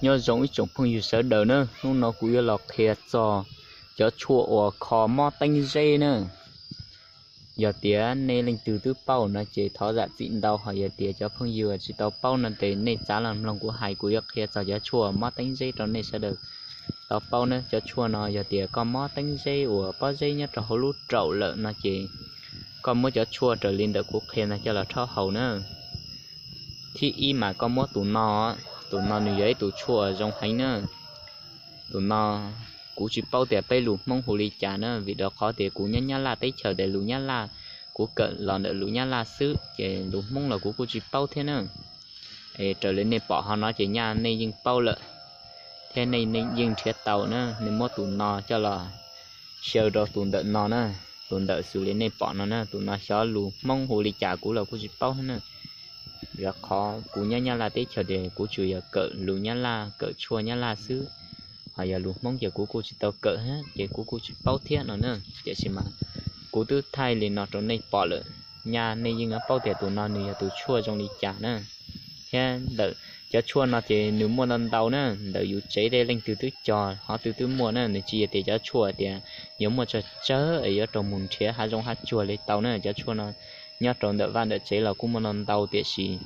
Nyob zoo ib tsoom phooj ywg sawv daws na, hnub no kuv yuav los qhia txog cov tshuaj uas kho mob teeb zeb na. Yog tias nej leej twg twb paub no ces thov zam txim ntau, ho yog tias cov phooj ywg tsis tau paub no ces nej txav los mloog kuv hais, kuv yuav qhia txog cov tshuaj mob teeb zeb rau nej sawv daws tau paub na. Cov tshuaj no yog tias koj mob teeb zeb uas pob zeb nyob rau hauv lub raum lawm no ces koj muab cov tshuaj raws li ntawm kuv qhia no coj los rhaub haus na. Thib ib mas koj muab tus no, tus no nws yog ib tus tshuaj zoo heev na. Tus no kuv tsis paub tias peb lus Hmoob hu li cas na, vim rau qhov tias kuv nyob Nyab Laj teb chaws ces lus Nyab Laj, kuv kawm los ntawm lus Nyab Laj xwb ces lus Hmoob los kuv kuj tsis paub thiab na. Es raws li nej pom ho no ces nyaj nej yeej paub lawm thiab nej yeej nrhiav tau na. Nej muab tus no coj los xyaw rau tus ntawm no na, tus ntawm xws li nej pom no na. Tus no xyov lus Hmoob hu li cas kuv los kuj tsis paub na. Vim qhov kuv nyob Nyab Laj teb chaws ces kuv tsuas yog kawm lus Nyab Laj, kawm tshuaj Nyab Laj xwb, ho yog lus Hmoob ces kuv kuj tsis tau kawm thiab ces kuv kuj tsis paub thiab no na. Tiam sis mas kuv twb thaij li no rau nej pom lawm, nyaj nej yeej paub tias tus no nws yog tus tshuaj zoo li cas na. Thiab ntawm cov tshuaj no ces nws muaj ntau ntau na, ntawm yus tsev tej leej twg twb cog, qhov twg twb muaj na. Nws tsis yog tias cov tshuaj tias yuav muaj tsawg tsawg es yuav rau mus nrhiav hav zoov hav tsuag li tau na. Cov tshuaj no nyob rau ntawm vaj ntawm tsev los kuj muaj ntau ntau, tiam sis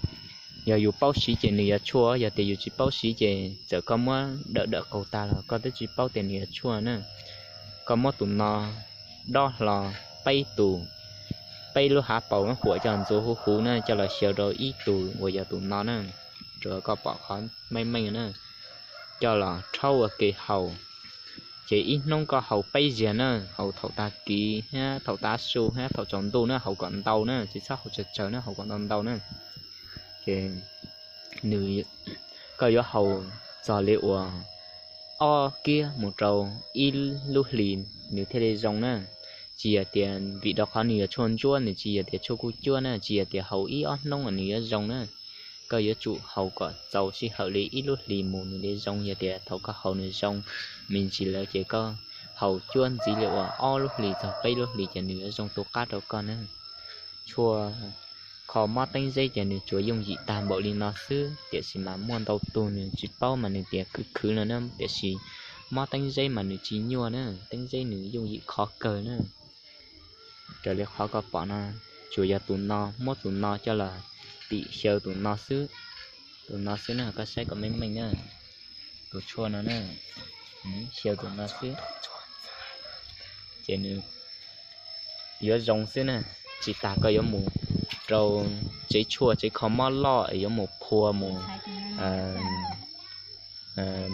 yog yus paub siv ces nws yog tshuaj, yog tias yus tsis paub siv ces txawm koj muab dawm dawm qaug tag los koj twb tsis paub tias nws yog tshuaj na. Koj muab tus no dob hlo peb tus, peb lub hav paus huam coj ntxuav huv huv na, coj los xyaw rau ib tug uas yog tus no na, rau koj pom qhov meej meej na, coj los rhaub ua ke haus. Ces ib hnub koj haus peb zaug na, haus thaum tag kis thiab thaum tav su thiab thaum tsaus ntuj na, haus kom ntau na, tsis txhob haus tsawg tsawg na, haus kom ntau ntau na. Ces nws, koj yuav haus txog li uas ob kiab mus rau ib lub hlis nws thiaj li zoo na. Tsis yog tias, vim rau qhov nws yog tshuaj ntsuab, nws tsis yog tias tshuaj kuj cuab na, tsis yog tias haus ib ob hnub nws yuav zoo na. Koj yuav tsum haus kom txaus sij hawm li ib lub hlis mus nws li zoo. Yog tias thaum koj haus nws zoo me ntsis lawm ces koj haus cuab ntxiv li uas ob lub hlis txog peb lub hlis ces nws yuav zoo tu qab rau koj na. Tshuaj kho mob teeb zeb ces nws tsuas yooj yim tag npaum li no xwb, tiam sis mas muaj ntau tug nws tsis paub mas nws tias khwv khwv no na, tiam sis mob teeb zeb mas nws tsis nyuaj na, teeb zeb nws yooj yim kho kawg na. Raws li qhov koj pom no, tsuas yog tus no, muab tus no coj los tim xyaw tus no xwb, tus no xwb na, koj saib kom meej meej na, tus tshuaj no na, xyaw tus no xwb ces nws yuav zoo xwb na. Tsis tas koj yuav mus rau tsev tshuaj tsev kho mob loj es yuav mus phua mus,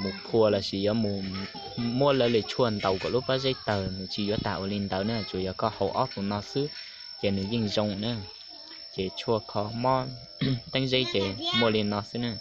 mus phua lossis yuav mus muab lawv li tshuaj ntaus kom lub pob zeb tawg, nws tsis yuav tag ua li ntawd na, tsuas yog koj haus ob tus no xwb ces nws yeej zoo na. Ces tshuaj kho mob teeb zeb ces muaj li no xwb na.